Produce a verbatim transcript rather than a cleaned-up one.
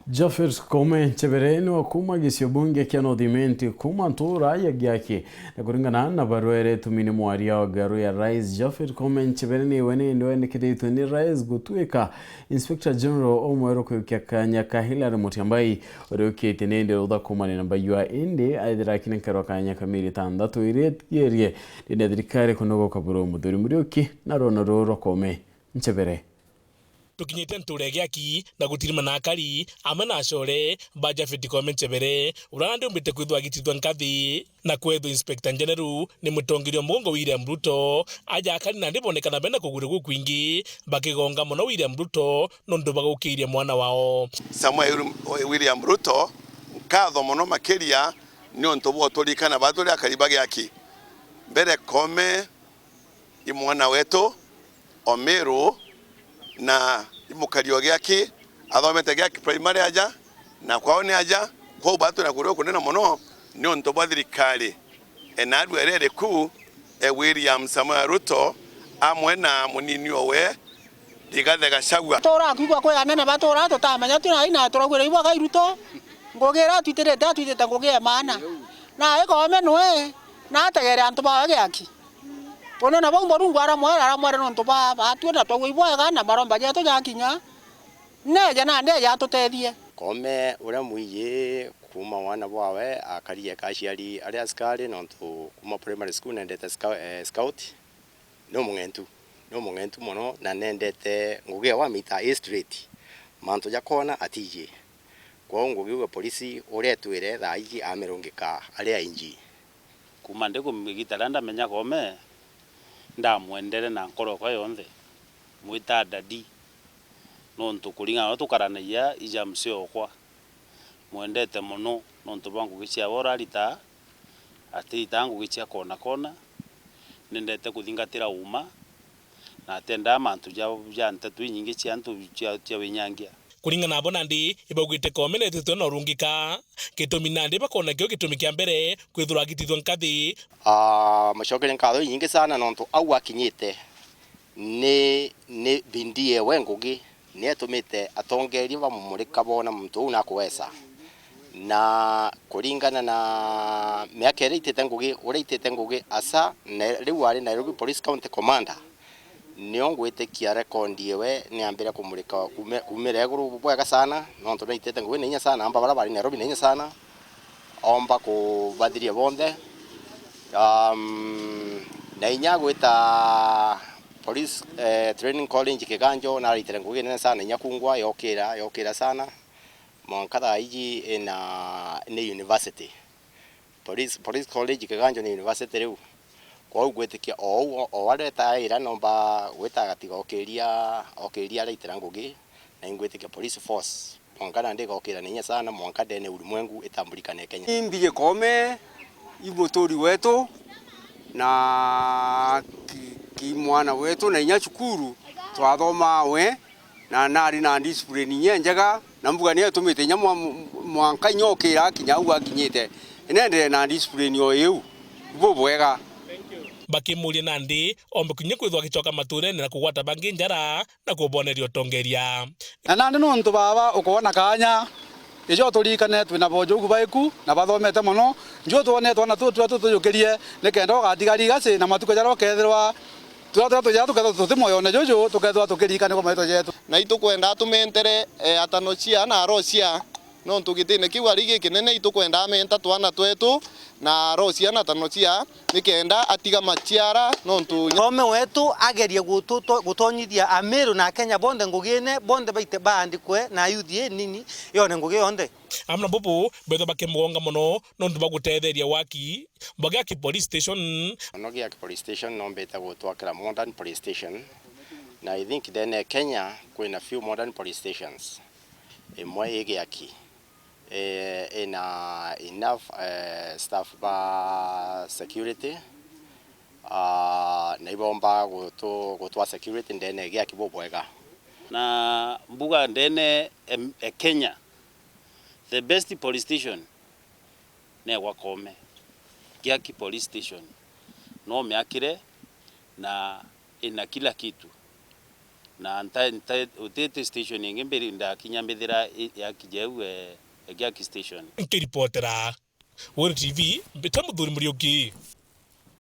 Japhet Koome Nchebere niwe kuuma gicigo bunge kia North Imenti kuuma ntuura ya Giaki. Na kuringana na barua iria itumine mwaria wa ngaru ya Rais, Japhet Koome Nchebere niwe nindi wendekithitue ni Rais gutuika Inspector General umweru kwikia kanya ka Hilary Mutyambai uria ukitie nindi rutha kuumania na Mbaigua, indi aithira akinenkerwa kanya ka mieri itantatu iria itigirie nindi ya thirikari kunogoka buru Muthuri Muriuki na rwona ruu rwa Koome Nchebere. Tukinyite ntuura ya Giaki na gutirima na akari amwe na acore ba Japhet Koome Nchebere, uria nandi umbite kwithwa agitithua nkathi na kwethwa Inspector General ni mutongeria o mugongo William Ruto. Aja akari nandi bonekana bena kugwira gukwingi, bakigonga mono William Ruto nontu bwa gukiiria mwana wao. Samuel William Ruto, nkatho mono makiria niuntu bwa uturikana ba turi akari ba Giaki. Mbere Koome i mwana wetu o Miru na i mukari o Giaki, athomete Giaki Primary aja, na kwao ni aja, kwou batu na kuria kunene mono niuntu bwa thirikari ena arua iria iriku e William Samoei Ruto amwe na munini owe Rigathi Gachagua. Tuura kwigua kwi anene batuura tutamenya tu na ina turaugire ibwa gai Ruto, ngugi iria atwitirite atwitite ngugi e maana. Na i Koome nwe na ategere antu bawe Giaki. Tunene bau Murungu aramwera, aramwera nontu ba, batue na twaigua ibwega na maromba jetu jakinya, neeje nandi eeje atutethie. Koome uria mwiji kuuma wana bwawe akari eka aciari ari askari, nontu kuuma primary school nendete scout, eh, scout. Ni umung'entu, ni umung'entu mono, na nendete ngugi ewe amita i straight. Mantu ja kona atiji. Kwou ngugi iu ya polisi uria etwire thaa iji amirungika ari I G. Kuuma ndi kum-, igita riria ndamenya Koome, ndamwendere na nkoro yakwa yonthe, mwita daddy, nontu kuringana na uria tukaranagia ija msee okwa, mwendete mono nontu bwa ngugi ciawe urarita, atiritaa ngugi cia kona kona, nendete kuthingatira uuma, na atiendaa mantu ja, ja nteto inyingi cia antu cia, cia winyangia. Kuringana nabo nandi, ibaugite Koome neetitwe na urungika. Gitumi nandi bakona kio gitumi kia mbere kwithirwa agitithua nkathi. Ah, mucokerie nkatho inyingi sana nontu au akinyite ni, ni bidii ewe ngugi ni etumite atongeria bamumurika boona muntu uu nakuwesa. Na kuringana na miaka iria itite ngugi, uria itite ngugi asa, na riu ari Nairobi Police County Commander, nio ngwitikia rekondi ewe niambire kumurika kume-, kumira iguru bwega sana, nontu naitite ngugi na inya sana, amba baria bari Nairobi na inya sana, omba kubathiria bonthe. Um, na inya gwita Police, eh, Training College Kiganjo, naraitire ngugi nene sana, inya kungwa, yokira, yokira sana. Mwanka thaa iji ina, ni university. Police, Police College Kiganjo ni university riu. Kwou ngwitikia o uu, o, o aretaira nomba gwita agatiga okiria, okiria araitira ngugi, na ingwitikia police force. Mwanka nandi igokira na inya sana, mwanka ndene ulimwengu itambulikane Kenya. Ni mbiji Koome, i muturi wetu, na ki, ki mwana wetu, na inya cukuru twathoma we, na nari na discipline inya njega, na mbuga ni etumite inya mwa-, mwanka inya okira akinya au akinyite. Nendere na discipline o iu, bubwega. Bakimuria nandi, ombe kinya kwithwa agicoka maturene na kugwata bangi njara, na kuboneria utongeria. Na nandi nontu baba ukoona kaanya, ijo turirikane twina bojou baiku na bathomete mono, nju twone twana tutu turia tutujukirie, nikenda ugatiga legacy na matuku jaria ukethirwa turia turia tuja tukethirwa tuti moyone juju, tukethirwa tukiririkanirwa maitwa jetu. Na itukwenda tumentere, eh, atano cia na arocia. Nontu gitine kiu ari gikinene, itukwenda amenta twana twetu na arocia na tano cia, nikenda atiga maciara, nontu Koome wetu agerie gutu-, gutonyithia Amiru na Akenya bonthe ngugiine, bonthe baite baandikwe na ayuthi inini yone ngugi yonthe. Amwe na bubu, bethwa bakimugonga mono nontu bwa gutetheria waki bwa Giaki Police Station. Mono Giaki Police Station nombite gutwakira modern police station, na I think then, eh, Kenya kwina few modern police stations. Imwe i Giaki, eh, ina enough, eh, staff ba security, ah, na ibomba gutu-, gutwa security ndene ya Giaki bubwega. Na mbuga ndene em-, e Kenya, the best police station negwa Koome. Giaki Police Station no miakire na ina kila kitu. Na nta, nta, utiti station ingi mbiri ndakinya mbithira i-, yakija u, eh, Giaki station. Nkiripotera Weru T V, mbita Muthuri Muriuki.